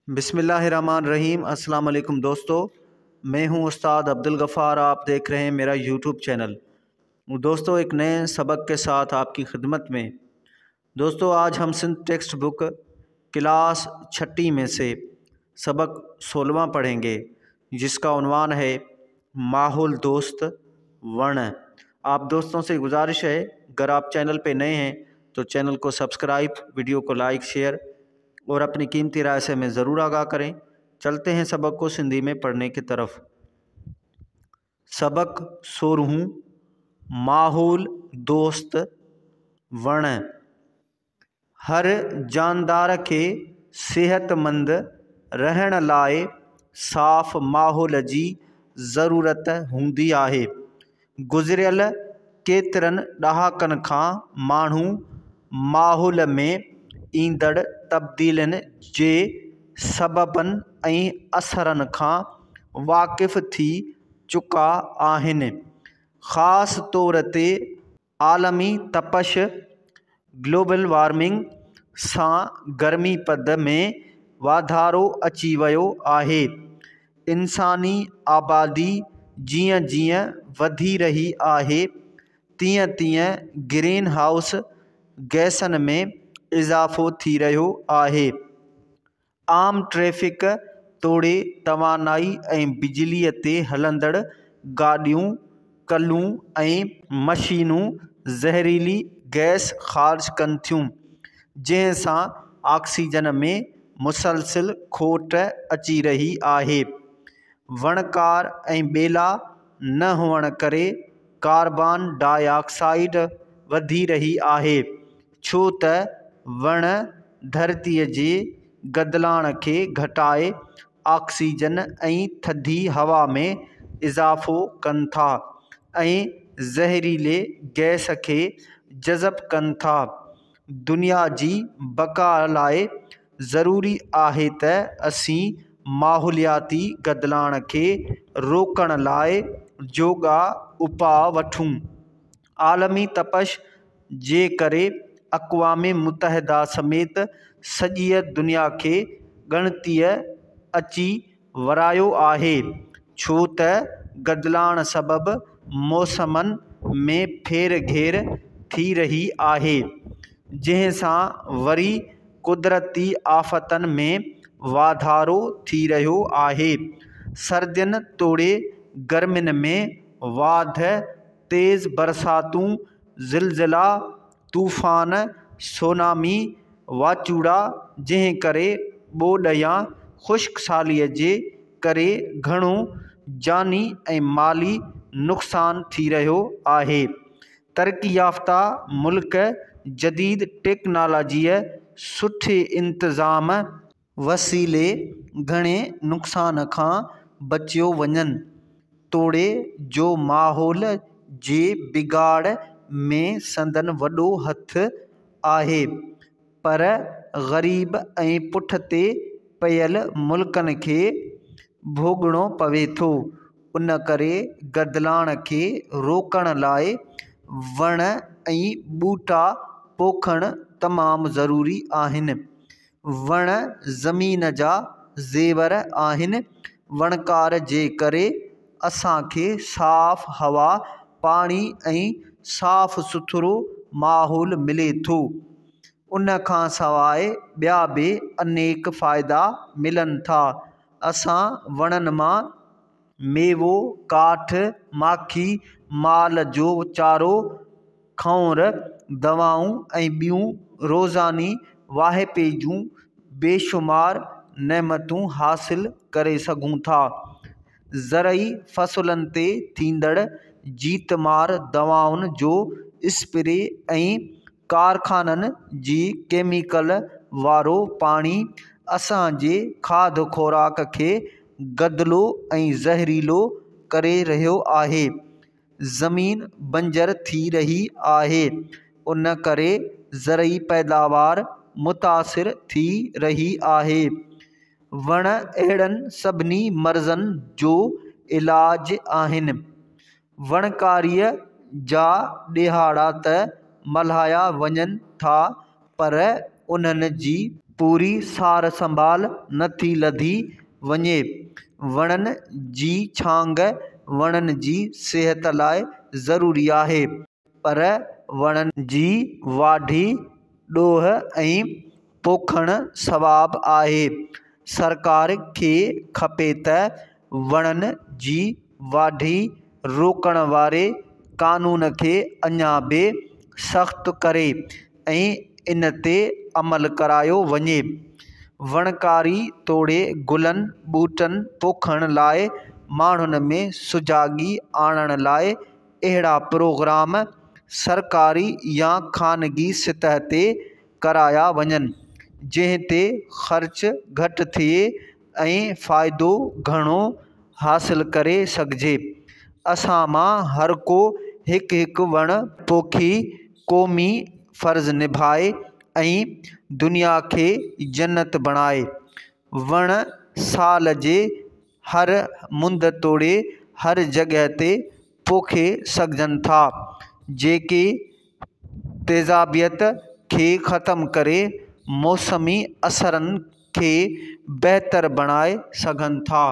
بسم الله الرحمن الرحيم। अस्सलाम वालेकुम दोस्तों, मैं हूं उस्ताद अब्दुल गफ़ार। आप देख रहे हैं मेरा यूट्यूब चैनल। दोस्तों, एक नए सबक के साथ आपकी खिदमत में। दोस्तों, आज हम सिंध टेक्स्ट बुक क्लास छठी में से सबक 16वां पढ़ेंगे, जिसका उन्वान है माहौल दोस्त वण। आप दोस्तों से गुजारिश है, अगर आप चैनल पे नए हैं तो चैनल को सब्सक्राइब, वीडियो को लाइक, शेयर और अपनी कीमती राय से हमें ज़रूर आगाह करें। चलते हैं सबक को सिंधी में पढ़ने की तरफ। सबक 16 माहौल दोस्त वण। हर जानदार खे सेहतमंद रहण लाइ साफ़ माहौल जी ज़रूरत हूंदी आहे। गुज़िरियल केतिरनि ॾहाकनि खां माण्हू माहौल में ईंदड़ तब्दीलियुनि जे सबबनि ऐं असरनि खां वाक़िफ़ थी चुका आहिनि। ख़ासि तौर ते आलमी तपश, ग्लोबल वार्मिंग सां गर्मी पद में वाधारो अची वियो आहे। इंसानी आबादी जीअं जीअं वधी रही आहे, तीअं तीअं ग्रीन हाउस गैसनि में इज़ाफ़ो थी रहियो आहे। आम ट्रैफिक तोड़े तवानाई ऐं बिजलीअ ते हलंदड़ गाॾियूं, कलूं ऐं मशीनूं ज़हरीली गैस ख़ारिज कनि थियूं, जंहिं सां ऑक्सीजन में मुसलसिल खोट अची रही आहे। वणकार ऐं ॿेला न हुअण करे कार्बन डाइऑक्साइड वधी रही आहे, छो त वण धरतीअ जे गदलाण खे घटाए ऑक्सीजन ऐं थधी हवा में इज़ाफ़ो कनि था ऐं ज़हरीले गैस खे जज़ब कनि था। दुनिया जी बक़ा लाइ ज़रूरी आहे त असीं माहौलियाती गदलाण खे रोकण लाइ जोॻा उपाउ वठूं। आलमी तपश जे करे अक़वाम मुत्तहिदा समेत सॼीअ दुनिया खे ॻणतीअ अची वरायो आहे, छो त गदलाण सबबु मौसमनि में फेर घेर थी रही आहे, जंहिं सां वरी कुदरती आफ़तनि में वाधारो थी रहियो आहे। सर्दियुनि तोड़े गर्मियुनि में वाध, तेज़ बरसातूं, ज़िलज़िला, तूफ़ान, सुनामी, वाचूड़ा, जंहिं करे ॿोॾ या ख़ुश्क सालीअ जे करे घणो जानी ऐं माली नुक़सानु थी रहियो आहे। तरक़ी याफ़्ता मुल्क जदीद टेक्नोलॉजीअ, सुठे इंतज़ाम वसीले घणे नुक़सान खां बचियो वञनि, तोड़े जो माहौल जे बिगाड़ में संदन वॾो हथु आहे, पर ग़रीब ऐं पुठिते पयल मुल्कनि खे भोॻणो पवे थो। उन करे गदलाण खे रोकण लाइ वण ऐं ॿूटा पोखणु तमामु ज़रूरी आहिनि। वण ज़मीन जा ज़ेवर आहिनि। वणकार जे करे असांखे साफ़ हवा, पाणी ऐं साफ़ सुथरो माहौल मिले थो। उन खां सवाइ ॿिया बि अनेक फ़ाइदा मिलनि था। असां वणनि मां मेवो, काठ, माखी, माल जो चारो, खौर, दवाऊं ऐं ॿियूं रोज़ानी वाहिपे जूं बेशुमार नेमतूं हासिल करे सघूं था। ज़रई फसलनि ते थींदड़ जीतमार दवाउनि जो स्प्रे ऐं कारखाननि जी केमिकल वारो पाणी असांजे खाध खुराक खे गदलो ऐं ज़हरीलो करे रहियो आहे। ज़मीन बंजर थी रही आहे, उन करे ज़रई पैदावार मुतासिर थी रही आहे। वण अहिड़नि सभिनी मर्ज़नि जो इलाज आहिनि। वणकारीअ जा ॾिहाड़ा त मल्हाया वञनि था, पर उन्हनि जी پوري سار سنڀال نه ٿي لڌي وڃي. وڻن جي ڇانگ وڻن جي صحت لاء ضروري آهي، پر وڻن جي واڍي ڏوهه ۽ پوکڻ ثواب آهي. سرڪار کي کپي ته وڻن جي واڍي روڪڻ واري قانون کي اڃا به سخت ڪري ۽ ان تي عمل ڪرايو وڃي. وڻڪاري توڙي گلن ٻوٽن پوکڻ لاء ماڻهن ۾ سجاڳي آڻڻ لاء اهڙا پروگرام سرڪاري يا خانگي سطح تي ڪرايا وڃن، جنهن تي خرچ گهٽ ٿئي ۽ فائدو گهڻو حاصل ڪري سگهجي. اسان مان هرڪو هڪ هڪ وڻ پوکي قومي فرض نڀائي ۽ دنيا کي جنت بڻائي. وڻ سال جي هر مند توڙي هر جڳهه تي پوکي سگهجن ٿا، جيڪي تيزابيت کي ختم ڪري موسمي اثرن کي بهتر بڻائي سگهن ٿا.